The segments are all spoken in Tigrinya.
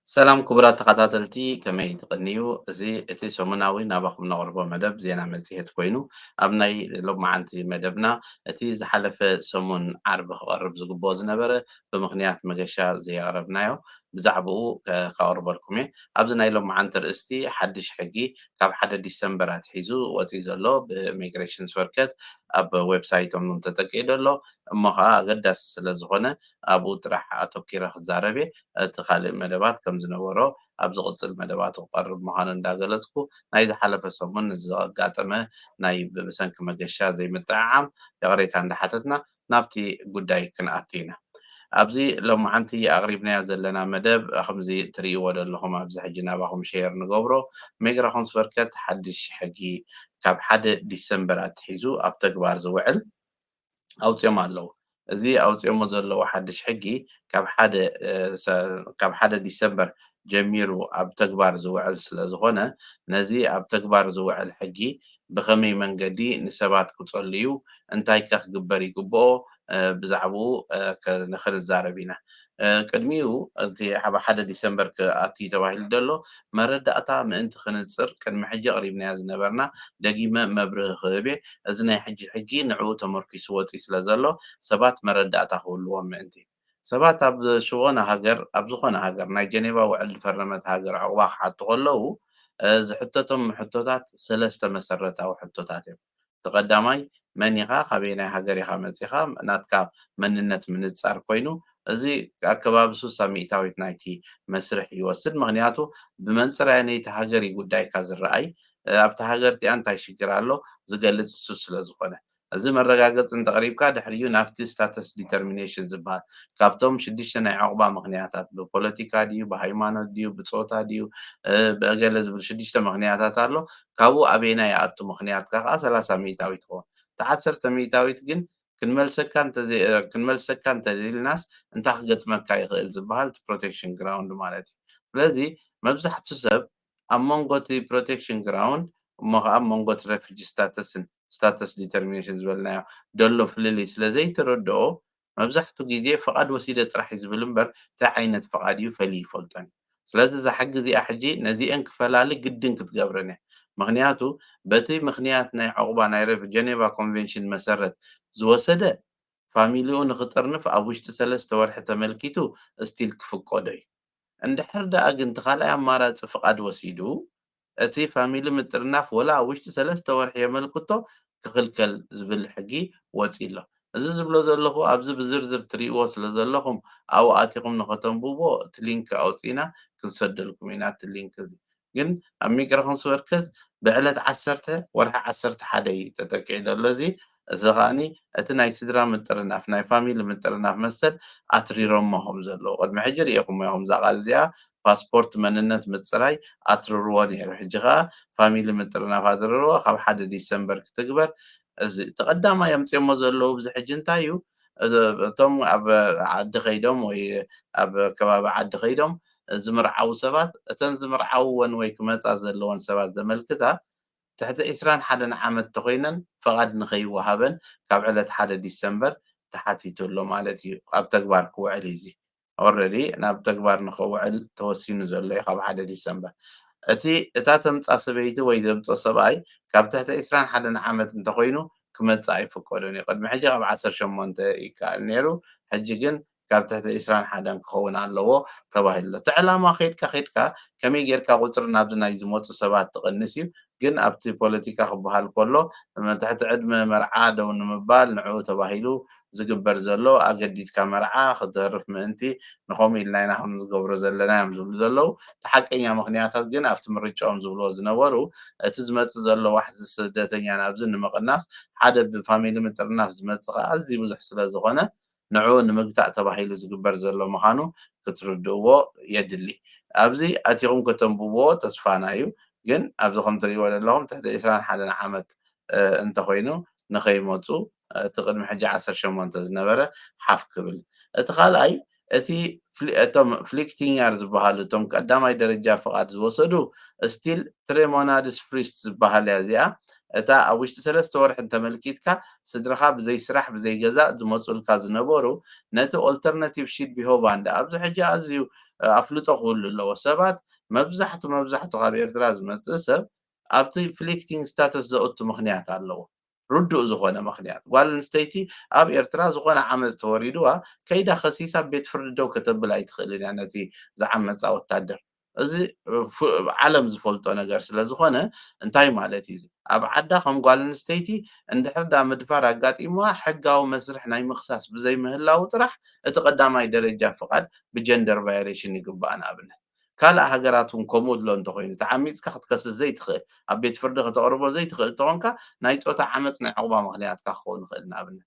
ሰላም ክቡራት ተኸታተልቲ፣ ከመይ ትቕንዩ? እዚ እቲ ሰሙናዊ ናባኹም ነቕርቦ መደብ ዜና መጽሔት ኮይኑ፣ ኣብ ናይ ሎማዓንቲ መደብና እቲ ዝሓለፈ ሰሙን ዓርቢ ክቐርብ ዝግብኦ ዝነበረ ብምኽንያት መገሻ ዘየቕረብናዮ ብዛዕባኡ ከ-፣ ከቕርበልኩም እየ። ኣብዚ ናይ ሎማዓንቲ ርእስቲ ሓድሽ ሕጊ ካብ ሓደ ዲሰምበር ኣትሒዙ ወጺኡ ዘሎ ብኢሚግሬሽንስ ወርከት ኣብ ዌብሳይቶም እውን ተጠቂዑ ዘሎ እሞ ኸዓ ኣገዳሲ ስለ ዝኾነ ኣብኡ ጥራሕ ኣተኪረ ክዛረብ እየ። እቲ ካልእ መደባት ከም ዝነበሮ ኣብ ዝቕጽል መደባቱ ክቐርብ ምዃኑ እንዳገለጽኩ፣ ናይ ዝሓለፈ ሰሙን ንዘጋጠመ ናይ ብሰንኪ መገሻ ዘይምጥዕዓም ይቕሬታ እንዳሓተትና ናብቲ ጉዳይ ክንኣቱ ኢና። ኣብዚ ሎማዓንቲ ኣቕሪብናዮ ዘለና መደብ ከምዚ ትርእይዎ ዘለኹም ኣብዚ ሕጂ ናባኹም ሸየር ንገብሮ፣ ሚግራሾንስቨርከት ሓድሽ ሕጊ ካብ ሓደ ዲሰምበር ኣትሒዙ ኣብ ተግባር ዝውዕል ኣውጺኦም ኣለዉ። እዚ ኣውጺኦሞ ዘለዉ ሓድሽ ሕጊ ካብ ሓደ፣ እ፣ ሰ-፣ ካብ ሓደ ዲሰምበር ጀሚሩ ኣብ ተግባር ዝውዕል ስለ ዝኾነ፣ ነዚ ኣብ ተግባር ዝውዕል ሕጊ ብኸመይ መንገዲ ንሰባት ክጸልዩ፣ እንታይ ከ ክግበር ይግብኦ፣ እ፣ ብዛዕባኡ፣ እ፣ ከ-፣ ንኽንዛረብ ኢና። እ፣ ቅድሚኡ እቲ ኣብ ሓደ ዲሰምበር ክኣቱ እዩ ተባሂሉ ዘሎ መረዳእታ ምእንቲ ክንጽር፣ ቅድሚ ሕጂ ኣቕሪብናዮ ዝነበርና ደጊመ መብርሂ ክህብ እየ። እዚ ናይ ሕጂ ሕጊ ንዕኡ ተመርኪሱ ወጺኡ ስለ ዘሎ፣ ሰባት መረዳእታ ክህልዎም ምእንቲ። ሰባት ኣብ ዝኾነ ሃገር፣ ኣብ ዝኾነ ሃገር ናይ ጀኔቫ ውዕል ዝፈረመት ሃገር ዕቑባ ክሓቱ ከለዉ፣ እ፣ ዝሕተቶም ሕቶታት ሰለስተ መሰረታዊ ሕቶታት እዮም። እቲ ቀዳማይ፣ መን ኢኻ፣ ካበየናይ ሃገር ኢኻ መጺኻ፣ ናትካ መንነት ምንጻር ኮይኑ፣ እዚ ኣብ ከባቢ ሱሳ ሚእታዊት ናይቲ መስርሕ ይወስድ። ምኽንያቱ፣ ብመንጽር ኣየነይቲ ሃገር እዩ ጉዳይካ ዝረኣይ፣ እ፣ ኣብታ ሃገር እቲኣ እንታይ ሽግር ኣሎ ዝገልጽ እሱ ስለ ዝኾነ። እዚ መረጋገጺ እንተቕሪብካ፣ ድሕሪኡ ናብቲ ስታተስ ዲተርሚኔሽን ዝበሃል፣ ካብቶም ሽዱሽተ ናይ ዕቑባ ምኽንያታት፣ ብፖለቲካ ድዩ፣ ብሃይማኖት ድዩ፣ ብጾታ ድዩ፣ እ፣ ብእገለ ዝብል ሽዱሽተ ምኽንያታት ኣሎ። ካብኡ ኣበየናይ ይኣቱ ምኽንያትካ ከኣ ሰላሳ ሚእታዊት ትኸውን። እታ ዓሰርተ ሚእታዊት ግን ክንመልሰካ እንተዘይ-፣ እ፣ ክንመልሰካ እንተደሊልናስ እንታይ ክገጥመካ ይኽእል ዝበሃል እቲ ፕሮቴክሽን ግራውንድ ማለት እዩ። ስለዚ መብዛሕቱ ሰብ ኣብ መንጎ እቲ ፕሮቴክሽን ግራውንድ እሞ ከኣ ኣብ መንጎ እቲ ሬፊጂ ስታተስን ስታተስ ዲተርሚኔሽን ዝበልናዮ ደሎ ፍልልይ ስለ ዘይተረድኦ፣ መብዛሕቱ ግዜ ፍቓድ ወሲደ ጥራሕ እዩ ዝብል እምበር፣ እንታይ ዓይነት ፍቓድ እዩ ፈልዩ ይፈልጦን እዩ። ስለዚ እዛ ሕጊ እዚኣ ሕጂ ነዚአን ክፈላሊ ግድን ክትገብረን እያ። ምኽንያቱ፣ በቲ ምኽንያት ናይ ዕቑባ ናይ ሬፍ-፣ ጀኔቫ ኮንቬንሽን መሰረት ዝወሰደ፣ ፋሚሊኡ ንኽጥርንፍ ኣብ ውሽጢ ሰለስተ ወርሒ ተመልኪቱ ስቲል ክፍቀዶ እዩ። እንድሕር ደኣ ግን እቲ ካልኣይ ኣማራጺ ፍቓድ ወሲዱ፣ እቲ ፋሚሊ ምጥርናፍ ወላ ኣብ ውሽጢ ሰለስተ ወርሒ የመልክቶ ክኽልከል ዝብል ሕጊ ወጺኡ ኣሎ። እዚ ዝብሎ ዘለኹ ኣብዚ ብዝርዝር ትርእይዎ ስለ ዘለኹም ኣብኡ ኣቲኹም ንኸተንብብዎ እቲ ሊንክ ኣውጺእና ክንሰደልኩም ኢና እቲ ሊንክ እዚ። ግን ኣብ ሚግራሾንስቨርከት ብዕለት ዓሰርተ ወርሒ ዓሰርተ ሓደ እዩ ተጠቂዑ ዘሎ። እዚ፣ እዚ ከኣኒ እቲ ናይ ስድራ ምጥርናፍ፣ ናይ ፋሚሊ ምጥርናፍ መሰል ኣትሪሮሞ ከም ዘለዉ ቅድሚ ሕጂ ርኢኹሞ ኢኹም። እዛ ቃል እዚኣ ፓስፖርት መንነት ምጽራይ ኣትርርዎ ነይሩ። ሕጂ ከኣ ፋሚሊ ምጥርናፍ ኣትርርዎ ካብ ሓደ ዲሰምበር ክትግበር። እዚ እቲ ቀዳማይ ኣምጺኦሞ ዘለዉ ኣብዚ ሕጂ እንታይ እዩ? እዚ፣ እቶም ኣብ ዓዲ ከይዶም ወይ ኣብ ከባቢ ዓዲ ከይዶም ዝምርዓዉ ሰባት፣ እተን ዝምርዓውወን ወይ ክመጻ ዘለወን ሰባት ዘመልክታ ትሕቲ ዕስራን ሓደን ዓመት ተኾይነን ፍቓድ ንኸይወሃበን ካብ ዕለት ሓደ ዲሰምበር ተሓቲቱ ኣሎ ማለት እዩ። ኣብ ተግባር ክውዕል እዩ እዚ። ኦልሬዲ ናብ ተግባር ንኸውዕል ተወሲኑ ዘሎ እዩ ካብ ሓደ ዲሰምበር። እቲ፣ እታ ተምጻ ሰበይቲ ወይ ዘምጾ ሰብኣይ ካብ ትሕቲ ዕስራን ሓደን ዓመት እንተኾይኑ ክመጽእ ኣይፍቀዶን እዩ። ቅድሚ ሕጂ ካብ ዓሰርተ ሸሞንተ ይከኣል ነይሩ። ሕጂ ግን ካብ ትሕቲ ዕስራን ሓደን ክኸውን ኣለዎ ተባሂሉ ኣሎ። እቲ ዕላማ ከይድካ ከይድካ ከመይ ጌርካ ቁጽሪ ናብዚ ናይ ዝመጹ ሰባት ትቕንስ እዩ። ግን ኣብቲ ፖለቲካ ክበሃል ከሎ ትሕቲ ዕድመ መርዓ ደው ንምባል ንዕኡ ተባሂሉ ዝግበር ዘሎ ኣገዲድካ መርዓ ክተርፍ ምእንቲ ንኸምኡ ኢልና ኢና ከም ዝገብሮ ዘለና እዮም ዝብሉ ዘለዉ። እቲ ሓቀኛ ምኽንያታት ግን ኣብቲ ምርጫኦም ዝብልዎ ዝነበሩ እቲ ዝመጽእ ዘሎ ዋሕዚ ስደተኛ ናብዚ ንምቕናስ ሓደ ብፋሚሊ ምጥርናፍ ዝመጽእ ከኣ ኣዝዩ ብዙሕ ስለ ዝኾነ ንዕኡ ንምግታእ ተባሂሉ ዝግበር ዘሎ ምዃኑ ክትርድእዎ የድሊ። ኣብዚ ኣቲኹም ከተንብብዎ ተስፋና እዩ። ግን ኣብዚ ከም ትርእይዎ ዘለኹም ትሕቲ ዕስራን ሓደን ዓመት፣ እ፣ እንተኾይኑ ንኸይመጹ፣ እ፣ እቲ ቅድሚ ሕጂ ዓሰርተ ሸሞንተ ዝነበረ ሓፍ ክብል። እቲ ካልኣይ፣ እቲ ፍሊ-፣ እቶም ፍሊክቲንጋር ዝበሃሉ፣ እቶም ቀዳማይ ደረጃ ፍቓድ ዝወሰዱ፣ ስቲል ትሬ ሞናድስ ፍሪስት ዝበሃል እያ እዚኣ። እታ ኣብ ውሽጢ ሰለስተ ወርሒ እንተመልኪትካ ስድራኻ ብዘይ ስራሕ ብዘይ ገዛ ዝመፁልካ ዝነበሩ ነቲ ኦልተርናቲቭ ሺድ ቢሆቫንደ ኣብዚ ሕጂ ኣዝዩ ኣፍልጦ ክህሉ ኣለዎ። ሰባት መብዛሕቱ መብዛሕቱ ካብ ኤርትራ ዝመፅእ ሰብ ኣብቲ ፍሊክቲንግ ስታተስ ዘእቱ ምክንያት ኣለዎ። ርዱእ ዝኾነ ምክንያት ጓል ኣንስተይቲ ኣብ ኤርትራ ዝኾነ ዓመፅ ተወሪድዋ ከይዳ ከሲሳ ቤት ፍርዲ ደው ከተብል ኣይትኽእልን እያ ነቲ ዝዓመፃ ወታደር። እዚ ዓለም ዝፈልጦ ነገር ስለ ዝኾነ እንታይ ማለት እዩ? ኣብ ዓዳ ከም ጓል ኣንስተይቲ እንድሕር ዳ ምድፋር ኣጋጢምዋ ሕጋዊ መስርሕ ናይ ምኽሳስ ብዘይምህላው ጥራሕ እቲ ቀዳማይ ደረጃ ፍቓድ ብጀንደር ቫዮሌሽን ይግባእ። ንኣብነት ካልእ ሃገራት እውን ከምኡ ድሎ እንተኮይኑ ተዓሚፅካ ክትከስስ ዘይትኽእል ኣብ ቤት ፍርዲ ከተቕርቦ ዘይትኽእል እንተኾንካ ናይ ፆታ ዓመፅ ናይ ዕቑባ ምክንያትካ ክኸውን ይኽእል። ንኣብነት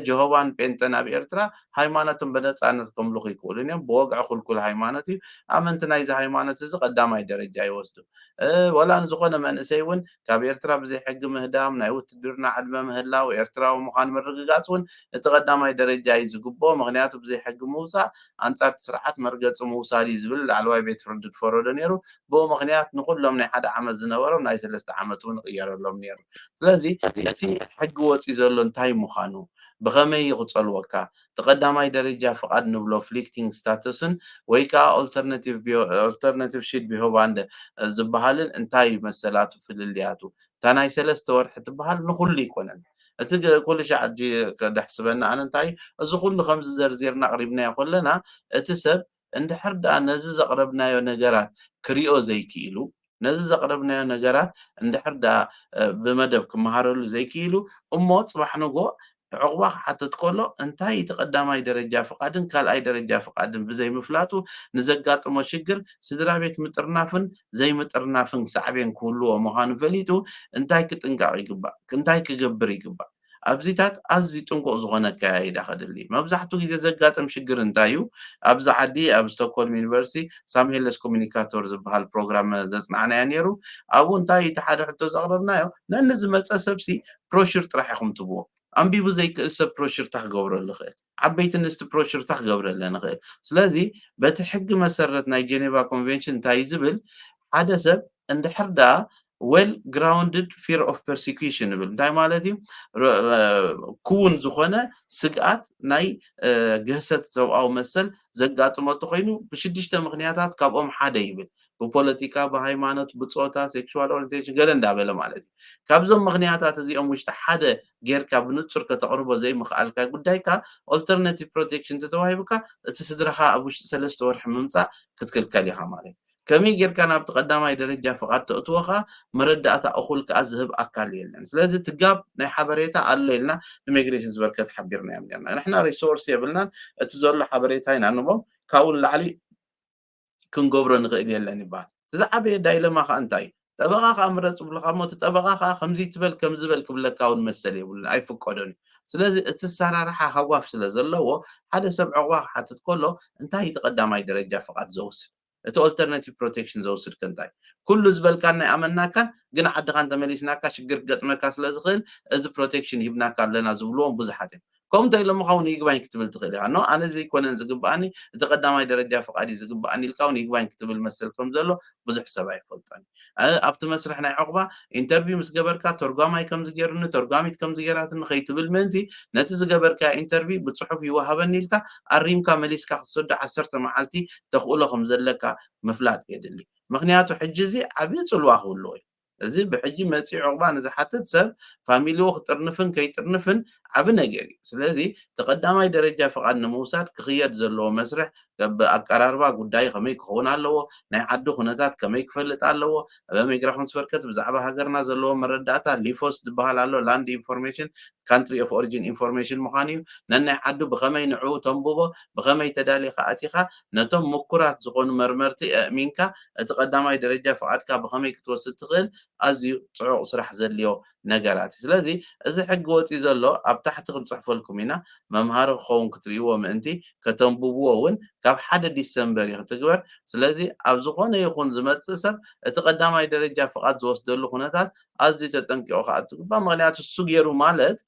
ጀሆባን ጴንጠን ኣብ ኤርትራ ሃይማኖትን ብነፃነት ከምልኹ ይክእሉን እዮም። ብወግዒ ኩልኩል ሃይማኖት እዩ። ኣመንቲ ናይዚ ሃይማኖት እዚ ቀዳማይ ደረጃ ይወስዱ። ወላ ንዝኾነ መንእሰይ እውን ካብ ኤርትራ ብዘይ ሕጊ ምህዳም ናይ ውትድርና ዕድመ ምህላው ኤርትራዊ ምዃን ምርግጋፅ እውን እቲ ቀዳማይ ደረጃ እዩ ዝግብኦ። ምክንያቱ ብዘይ ሕጊ ምውፃእ ኣንፃርቲ ስርዓት መርገፂ ምውሳድ እዩ ዝብል ላዕለዋይ ቤት ፍርዲ ዝፈረዶ ነይሩ። ብኡ ምክንያት ንኩሎም ናይ ሓደ ዓመት ዝነበሮም ናይ ሰለስተ ዓመት እውን ይቕየረሎም ነይሩ። ስለዚ እቲ ሕጊ ወፂኡ ዘሎ እንታይ ምዃኑ ብኸመይ ይቕፀልወካ እቲ ቀዳማይ ደረጃ ፍቓድ ንብሎ ፍሊክቲንግ ስታተስን ወይ ከዓ ኦልተርናቲቭ ሺድ ቢሆቫንደ ዝበሃልን እንታይ መሰላቱ ፍልልያቱ እታ ናይ ሰለስተ ወርሒ ትበሃል ንኩሉ ይኮነን። እቲ ኩሉ ሻዕ ሕጂ ከዳሕስበና ኣነ እንታይ እዚ ኩሉ ከምዚ ዘርዚርና ኣቅሪብናዮ ከለና እቲ ሰብ እንድሕር ደኣ ነዚ ዘቕረብናዮ ነገራት ክሪኦ ዘይክኢሉ ነዚ ዘቕረብናዮ ነገራት እንድሕር ደኣ ብመደብ ክመሃረሉ ዘይክኢሉ እሞ ፅባሕ ንጎ ዕቑባ ክሓትት ከሎ እንታይ እቲ ቀዳማይ ደረጃ ፍቓድን ካልኣይ ደረጃ ፍቓድን ብዘይምፍላጡ ንዘጋጥሞ ሽግር ስድራ ቤት ምጥርናፍን ዘይምጥርናፍን ሳዕቤን ክህልዎ ምዃኑ ፈሊጡ እንታይ ክጥንቀቕ ይግባእ? እንታይ ክገብር ይግባእ? ኣብዚታት ኣዝዩ ጥንቁቕ ዝኾነ ኣከያይዳ ከድሊ። መብዛሕትኡ ግዜ ዘጋጥም ሽግር እንታይ እዩ? ኣብዚ ዓዲ ኣብ ስቶክሆልም ዩኒቨርሲቲ ሳምሄለስ ኮሚኒካቶር ዝበሃል ፕሮግራም ዘጽናዕናዮ ነይሩ። ኣብኡ እንታይ እቲ ሓደ ሕቶ ዘቕረብናዮ ነኒ ዝመጸ ሰብሲ ብሮሽር ጥራሕ ኢኹም ትብዎ። ኣንቢቡ ዘይክእል ሰብ ብሮሽር እንታይ ክገብረሉ ይኽእል? ዓበይቲ ኣንስቲ ብሮሽር እንታይ ክገብረለን ይኽእል? ስለዚ በቲ ሕጊ መሰረት ናይ ጀኔቫ ኮንቬንሽን እንታይ እዩ ዝብል ሓደ ሰብ እንድሕር ደኣ well grounded fear of persecution ይብል እንታይ ማለት እዩ? ክውን ዝኾነ ስግኣት ናይ ግህሰት ሰብኣዊ መሰል ዘጋጥሞ እንተኮይኑ ብሽዱሽተ ምክንያታት ካብኦም ሓደ ይብል። ብፖለቲካ፣ ብሃይማኖት፣ ብፆታ፣ ሴክሹዋል ኦሪንቴሽን ገለ እንዳበለ ማለት እዩ። ካብዞም ምክንያታት እዚኦም ውሽጢ ሓደ ጌርካ ብንፁር ከተቕርቦ ዘይምኽኣልካ ጉዳይካ ኦልተርናቲቭ ፕሮቴክሽን ተተዋሂቡካ እቲ ስድራኻ ኣብ ውሽጢ ሰለስተ ወርሒ ምምፃእ ክትክልከል ኢኻ ማለት እዩ። ከመይ ጌርካ ናብቲ ቀዳማይ ደረጃ ፍቓድ ተእትዎ ከኣ መረዳእታ እኹል ከኣ ዝህብ ኣካል የለን። ስለዚ እቲ ጋብ ናይ ሓበሬታ ኣሎ ኢልና ንሚግሬሽን ዝበርከት ሓቢርናዮም ነርና። ንሕና ሪሶርስ የብልናን፣ እቲ ዘሎ ሓበሬታ ኢና ንቦም ካብኡ ንላዕሊ ክንገብሮ ንኽእል የለን ይበሃል። እቲ ዝዓበየ ዳይለማ ከኣ እንታይ እዩ? ጠበቓ ከኣ ምረጽ ይብሉኻ እሞ እቲ ጠበቓ ከኣ ከምዚ ትበል ከምዚ በል ክብለካ እውን መሰል የብሉን ኣይፍቀዶን እዩ። ስለዚ እቲ ኣሰራርሓ ሃጓፍ ስለ ዘለዎ ሓደ ሰብ ዕቑባ ክሓትት ከሎ እንታይ እዩ እቲ ቀዳማይ ደረጃ ፍቓድ ዘውስድ? እቲ ኦልተርናቲቭ ፕሮቴክሽን ዘውስድ ከ እንታይ? ኩሉ ዝበልካን ናይ ኣመናካን ግን ዓድኻ እንተመሊስናካ ሽግር ክገጥመካ ስለ ዝኽእል እዚ ፕሮቴክሽን ሂብናካ ኣለና ዝብልዎም ብዙሓት እዮም። ከምኡ እንተ ኢሎምኻ እውን ይግባኝ ክትብል ትኽእል ኢኻ። ኖ ኣነ እዚ ኣይኮነን ዝግብኣኒ እቲ ቀዳማይ ደረጃ ፍቓድ እዩ ዝግብኣኒ ኢልካ እውን ይግባኝ ክትብል መሰል ከም ዘሎ ብዙሕ ሰብ ኣይፈልጦን። ኣብቲ መስርሕ ናይ ዕቑባ ኢንተርቪው ምስ ገበርካ ተርጓማይ ከምዚ ገይሩኒ ተርጓሚት ከምዚ ገይራትኒ ከይትብል ምእንቲ ነቲ ዝገበርካዮ ኢንተርቪው ብፅሑፍ ይወሃበኒ ኢልካ ኣሪምካ መሊስካ ክትሰዶ ዓሰርተ መዓልቲ ተኽእሎ ከም ዘለካ ምፍላጥ የድሊ። ምክንያቱ ሕጂ እዚ ዓብዪ ፅልዋ ክህልዎ እዩ። እዚ ብሕጂ መፂኡ ዕቑባ ንዝሓትት ሰብ ፋሚሊኡ ክጥርንፍን ከይጥርንፍን ዓቢ ነገር እዩ። ስለዚ እቲ ቀዳማይ ደረጃ ፍቓድ ንምውሳድ ክኽየድ ዘለዎ መስርሕ ብኣቀራርባ ጉዳይ ከመይ ክኸውን ኣለዎ፣ ናይ ዓዲ ኩነታት ከመይ ክፈልጥ ኣለዎ፣ በመይግራ ኮንስበርከት ብዛዕባ ሃገርና ዘለዎ መረዳእታ ሊፎስ ዝበሃል ኣሎ ላንድ ኢንፎርሜሽን ካንትሪ ኦፍ ኦሪጂን ኢንፎርሜሽን ምዃኑ እዩ። ነናይ ዓዱ ብኸመይ ንዕኡ ተንብቦ፣ ብኸመይ ተዳሊኻ ኣቲኻ፣ ነቶም ምኩራት ዝኾኑ መርመርቲ ኣእሚንካ እቲ ቀዳማይ ደረጃ ፍቓድካ ብኸመይ ክትወስድ ትኽእል ኣዝዩ ጽዑቕ ስራሕ ዘድልዮ ነገራት እዩ። ስለዚ እዚ ሕጊ ወፂኡ ዘሎ ኣብ ታሕቲ ክንፅሕፈልኩም ኢና፣ መምሃሪ ክኸውን ክትርእይዎ ምእንቲ ከተንብብዎ እውን ካብ ሓደ ዲሰምበር እዩ ክትግበር። ስለዚ ኣብ ዝኾነ ይኹን ዝመፅእ ሰብ እቲ ቀዳማይ ደረጃ ፍቓድ ዝወስደሉ ኩነታት ኣዝዩ ተጠንቂቑ ክኣቱ ይግባእ። ምክንያቱ እሱ ገይሩ ማለት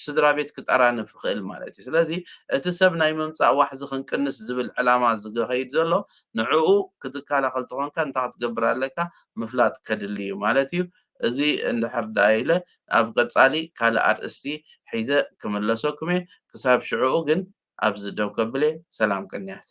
ስድራ ቤት ክጠራንፍ ይኽእል ማለት እዩ። ስለዚ እቲ ሰብ ናይ ምምፃእ ዋሕዚ ክንቅንስ ዝብል ዕላማ ዝኸይድ ዘሎ ንዕኡ ክትከላኸል ተኾንካ እንታይ ክትገብር ኣለካ ምፍላጥ ከድሊ እዩ ማለት እዩ። እዚ እንድሕር ደኣ ኢለ ኣብ ቀጻሊ ካልእ ኣርእስቲ ሒዘ ክምለሰኩም እየ። ክሳብ ሽዕኡ ግን ኣብዚ ደው ከብል እየ። ሰላም ቅንያት።